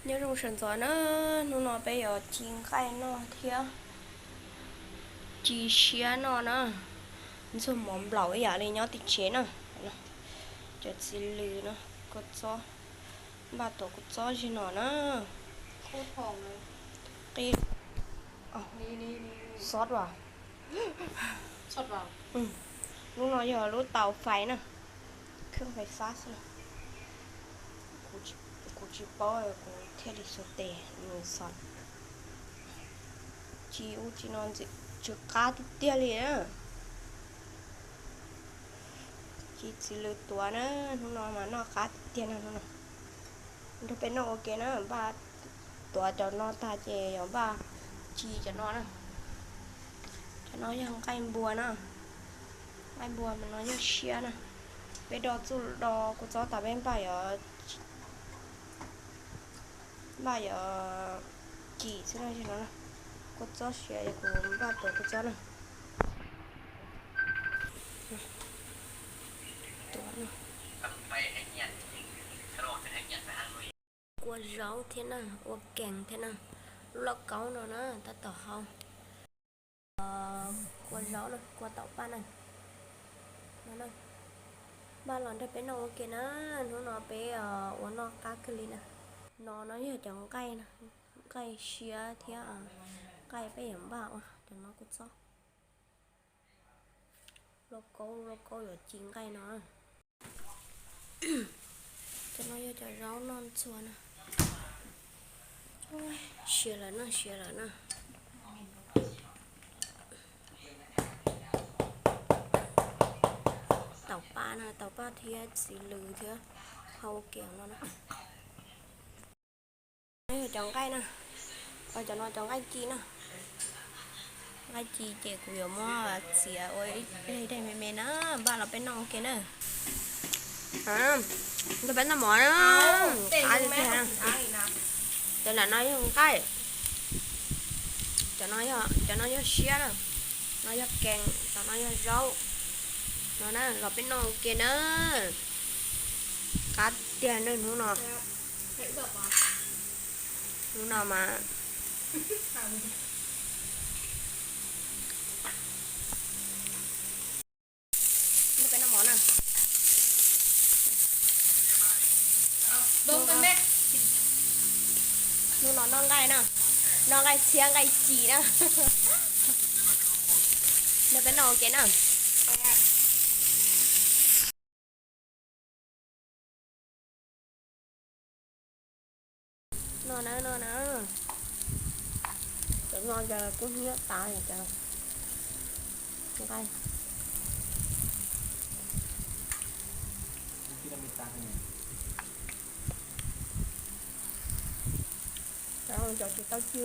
Nyob zoo sawv ntxov na, hnub no peb yuav ci nqaij noj thiab ci siab noj na. Ntxuag mov nplaum ib yam li nyob tim tsev na. Cov txiv lws no, kua txob, npaj tuav kua txob zig no na. Qi, xob as. Lub no yog lub tau fais na, khwj fais fab xwb. Kuv tsis paub, kuv thiaj li xuas tes mus xov. Ci ub ci no ntxim tsw qab tiag tiag li na. Ci txiv lws tuav na, hnub no mas noj qab tiag tiag na hnub no. Nrog peb noj ua ke na, npaj tuav cov no tag ces yuav npaj ci cov no na. Cov no yog nqaij npua na, nqaij npua mas no yog siab na. Peb do txuj do kua txob tas peb npaj yuav, npaj yuav ci xwb no. Kua txob siav es kuv npaj tuav kua txob na. Kua zaub thiab na, ua kees thiab na, lub lauj kaub no na tab tom hau. Kua zaub na, kua taum paj na. Npaj los nrog peb noj ua ke na, hnub no peb ua noj qab kawg li na. No no yog cov nqaij, nqaij siab thiab nqaij peb yuav npaj ua cov no kua txob. Lauj kaub, lauj kaub yuav ci nqaij no. Cov no yog cov zaub noj ntxuag na. Siav lawm na, siav lawm na. Taum paj na, taum paj thiab txiv lws thiab, hau kev no na. No yog cov nqaij na, cov no cov nqaij ci na. Nqaij ci ces kuv yuav muab txiav ua ib daim me me na, npaj los peb noj ua ke na. Nrog peb noj mov na. Cov no no yog nqaij, cov no yog siab na, no yog kees, cov no yog zaub. No na, los peb noj ua ke na. Qab tiag na hnub no. Hnub no mas peb noj mov na. Hnub no noj nqaij na, noj nqaij txhiab nqaij ci na. Nrog peb noj ua ke na. No na, no na. Cov no ces kuj hnyiab tas cov nqaij. Cov no cov tsis tau ci.